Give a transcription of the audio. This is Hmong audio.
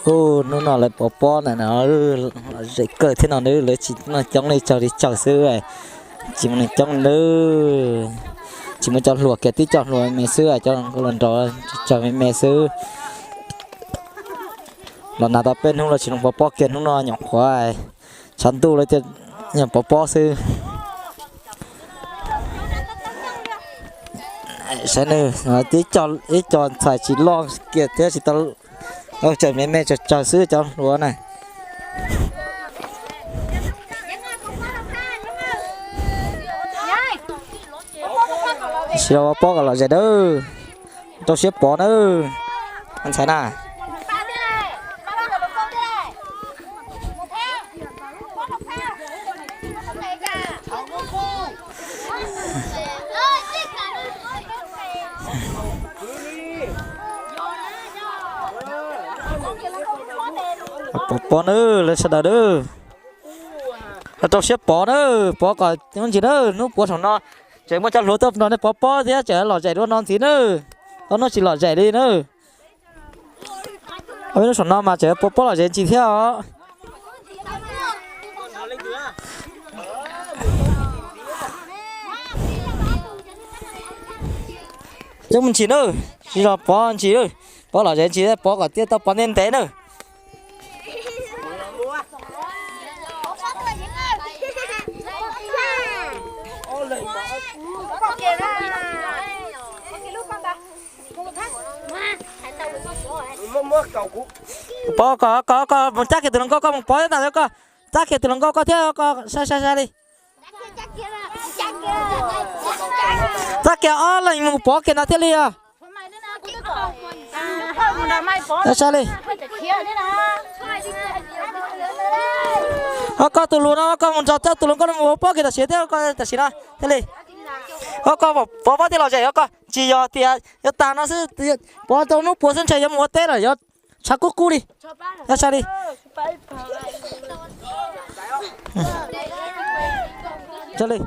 Hnub no lawv pov pob ntawm no, zem kawg thiab no, lawv tsis muaj coob li, tsawg li tsawg xwb, tsis muaj neeg coob li. Tsis muaj cov hluas kiag, tib cov hluas me xwb, cov los nrog tsawg me me xwb. Los nag tau peb hnub los tsis zoo pov pob kiag, hnub no nyuam qhuav tshav ntuj lawv thiaj nyuam pov pob xwb. Saib nawb, ib co ntxhais tsis loj kiag thiab tsis tau, tsawg me me tsawg tsawg xwb cov hluas na. Sim los pov pob kom lom zem nawb, rau siab pov nawb ntxhais na. Pov pob nawb, lawv sawv daws nawb, rau siab pov nawb, pov kom ntsis nawb, hnub puav saum no tseem muaj cov hluas tuaj nrog nej pov pob thiab tseem lom zem dua no ntxiv nawb, tau hnub tsis lom zem li nawb. Hnub saum no mas tseem pov pob lom zem ntsis thiab os. Coj mus ntsis nawb, tsis zog pov ntsis, pov lom zem ntsis, pov kom tiaj tau pov ntev ntev nawb. Pov kom, kom, kom mus cab kiag tus hluas nkauj, koj mus pov ntag, koj cab kiag tus hluas nkauj koj thiab, koj sai sai sai li. Cab kiag ob leeg mus pov kiag ntawd thiaj li os. Sai li. Ob koj tus hluas no koj mus nrog coj tus hluas nkauj no mus pov pob kiag tam sim thiab, koj tam sim no thiaj li. Ob koj pov pob thiaj lom zem, ob koj tsis yog tias yuav tag no xwb, pov tau hnub puav xwb ntshe yuav mus ua teb lawm, yuav tshav kub kub li. Sai li. Sai li.